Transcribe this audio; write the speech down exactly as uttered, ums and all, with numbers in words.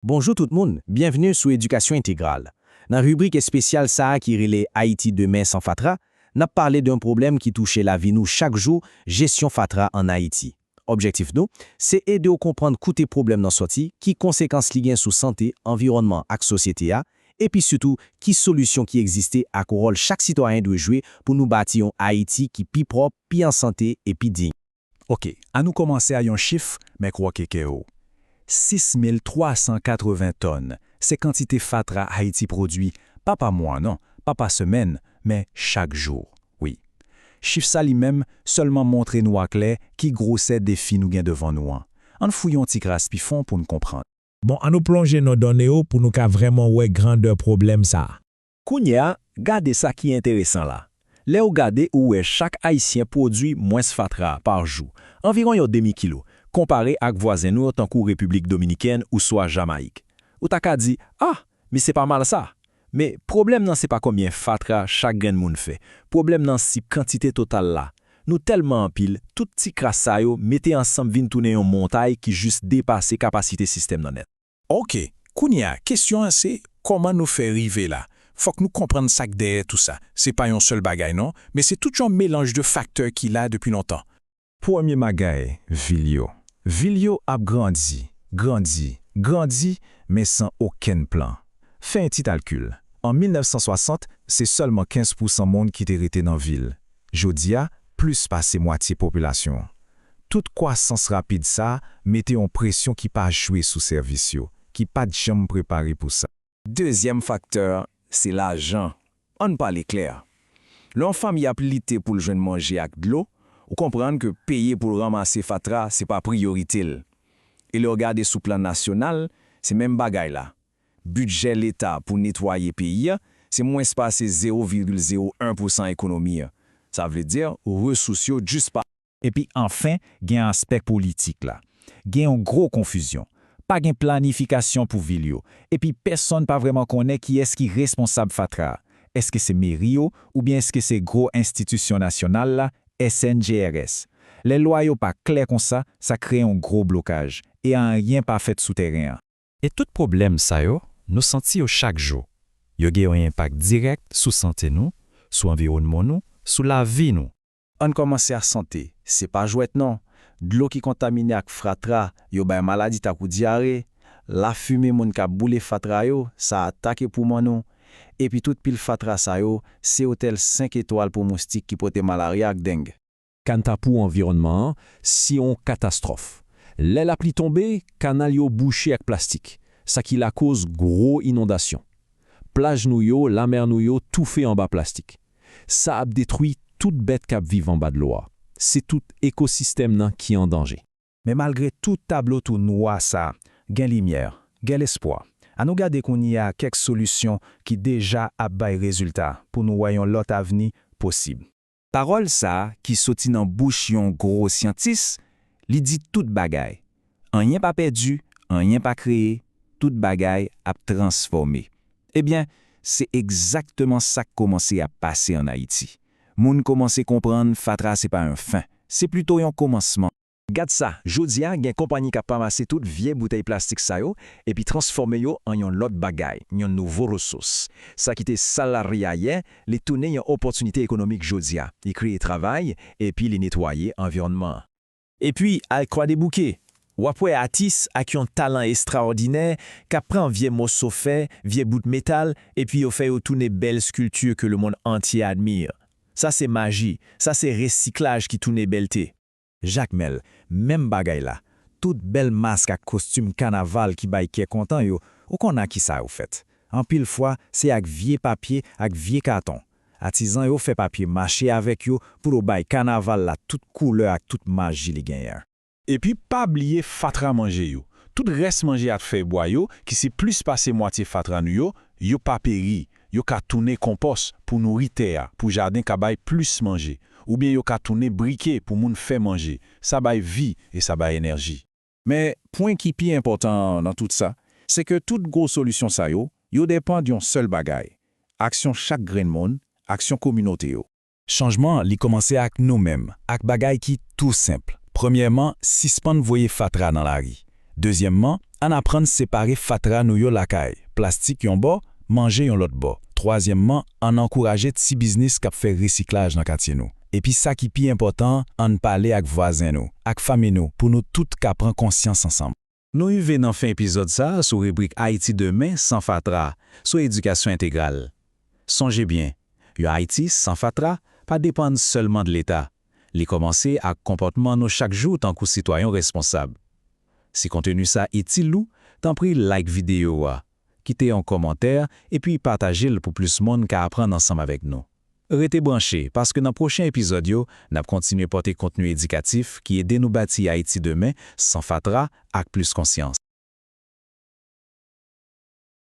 Bonjou tout moun, byenvni sou Edikasyon Entegral. Nan ribrik espesyal sa a ki rele Ayiti demen san fatra, n ap pale de yon pwoblèm ki touche lavi nou chak jou, jesyon fatra ann Ayiti. Objektif nou, se ede w konprann kote pwoblèm nan sòti, ki konsekans li gen sou sante, anviwònman ak sosyete a, epi sitou, ki solisyon ki egziste ak wòl chak sitwayen dwe jwe pou nou bati yon Ayiti ki pi pwòp, pi an sante e pi diy. Oke, ann nou kòmanse ak yon chif, men kwòke kè w. Sis mil twa san katreven tòn, se kantite fatra Ayiti pwodui, pa pa mwa non, pa pa semèn, men chak jou. Wi. Chif sa li menm sèlman montre nou aklè ki gwosè defi nou gen devan nou an. Ann fouye yon ti kras pi fon pou n konprann. Bon, ann nou plonje nan done yo pou nou ka vrèman wè grandè pwoblèm sa a. Kounye a, gade sa ki enteresan la. Lè w gade, ou wè chak Ayisyen pwodui mwens fatra pa jou, anviwon yon demi kilo, konpare ak vwazen nou yo tankou Repiblik Dominikèn oswa Jamayik. Ou ta ka di, ah, men se pa mal sa. Men, pwoblèm nan se pa konbyen fatra chak grenn moun fè. Pwoblèm nan si kantite total la. Nou tèlman anpil, tout ti kras sa yo mete ansanm vin tounen yon montay ki jis depase kapasite sistèm nan nèt. Oke, kounye a, kesyon an se, kòman nou fè rive la? Fòk nou konprann sa k dèyè tou sa. Se pa yon sèl bagay non, men se tout yon melanj de faktè ki la depi lontan. Premye bagay, vil yo. Vil yo ap grandi, grandi, grandi, men san okenn plan. Fè yon ti kalkil. An mil nèf san swasant, se sèlman kenz pousan moun ki te rete nan vil. Jodi a, plis pase mwatye popilasyon an. Tout kwasans rapid sa a mete yon presyon ki pa jwe sou sèvis yo, ki pa t janm prepare pou sa. Dezyèm faktè, se lajan. Ann pale klè. Lè yon fanmi ap lite pou l jwenn manje ak dlo, ou konprann ke peye pou l ranmase fatra se pa priyorite l. E lè w gade sou plan nasyonal, se menm bagay la. Bidjè Leta pou netwaye peyi a, se mwens pase zewo vigil zewo en pousan ekonomi an. Sa vle di, resous yo jis pa. Epi anfen, gen aspè politik la. Gen yon gwo konfizyon. Pa gen planifikasyon pou vil yo. Epi pèsonn pa vrèman konnen kiyès ki responsab fatra a. Èske se meri yo, oubyen èske se gwo enstitisyon nasyonal la, S N G R S? Lè lwa yo pa klè konsa, sa kreye yon gwo blokaj, e anyen pa fèt sou tèren an. E tout pwoblèm sa yo, nou santi yo chak jou. Yo gen yon enpak dirèk sou sante nou, sou anviwònman nou, sou lavi nou. Ann kòmanse ak sante. Se pa jwèt non. Dlo ki kontamine ak fatra yo bay maladi tankou dyare. Lafimen moun k ap boule fatra yo, sa atake poumon nou. Epi tout pil fatra sa yo, se otèl senk etwal pou moustik ki pote malarya ak deng. Kanta pou anviwònman an, se yon katastwòf. Lè lapli tonbe, kanal yo bouche ak plastik, sa ki lakoz gwo inondasyon. Plaj nou yo, lamè nou yo toufe anba plastik. Sa ap detwi tout bèt k ap viv anba dlo a. Se tout ekosistèm nan ki an danje. Men malgre tout tablo tou nwa sa, gen limyè, gen lespwa. Ann nou gade kounye a kèk solisyon ki deja ap bay rezilta pou nou wè yon lòt avni posib. Pawòl sa a ki soti nan bouch yon gwo syantis, li di tout bagay. Anyen pa pèdi, anyen pa kreye, tout bagay ap transfòme. Ebyen, se egzakteman sa k kòmanse ap pase ann Ayiti. Moun kòmanse konprann fatra se pa yon fen, se plito yon kòmansman. Gad sa, jodi a, gen konpayi k ap ranmase tout vye boutèy plastik sa yo, epi transfòme yo an yon lòt bagay, yon nouvo resous. Sa ki te sal lari a yè, li tounen yon opòtinite ekonomik jodi a. Li kreye travay, epi li netwaye anviwònman an. Epi, al Kwadebouke, w ap wè atis ak yon talan estrawòdinè k ap pran vye moso fè, vye bout metal, epi yo fè yo tounen bèl skilti ke lemonn antye admire. Sa se maji, sa se resiklaj ki tounen bèlte. Jakmèl, menm bagay la. Tout bèl mask ak kostim kanaval ki bay kè kontan yo, ou konn ak kisa yo fèt. Anpil fwa, se ak vye papye ak vye katon. Atizan yo fè papye mache avèk yo pou yo bay kanaval la tout koulè ak tout maji li genyen. Epi pa bliye fatra manje yo. Tout rès manje ak fèy bwa yo, ki se plis pase mwatye fatra nou yo, yo pa peri. Yo ka tounen konpòs pou nouri tè a, pou jaden ka bay plis manje. Oubyen yo ka tounen brike pou moun fè manje. Sa bay vi e sa bay enèji. Men, pwen ki pi enpòtan an nan tout sa, se ke tout gwo solisyon sa yo, yo depann yon sèl bagay, aksyon chak grenn moun, aksyon kominote yo. Chanjman an, li kòmanse ak nou menm, ak bagay ki tou senp. Premyèman, sispann voye fatra nan lari. Dezyèmman, Ann aprann separe fatra nou yo lakay, plastik yon bò, manje yon lòt bò. Twazyèmman, ann ankouraje ti biznis k ap fè resiklaj nan katye nou. Epi sa ki pi enpòtan an, ann pale ak vwazen nou, ak fanmi nou, pou nou tout ka pran konsyans ansanm. Nou rive nan fen epizòd sa a sou ribrik Ayiti Demen san fatra, sou edikasyon entegral. Sonje byen, yon Ayiti san fatra pa depann sèlman de Leta. Li kòmanse ak konpòtman nou chak jou tankou sitwayon responsab. Si konteni sa itil ou, tanpri like videyo a, kite yon kòmantè, epi pataje l pou plis moun ka aprann ansanm avèk nou. Rete branche, paske nan pwochen epizòd yo, n ap kontinye pote kontni edikatif ki ede nou bati Ayiti demen san fatra ak plis konsyans.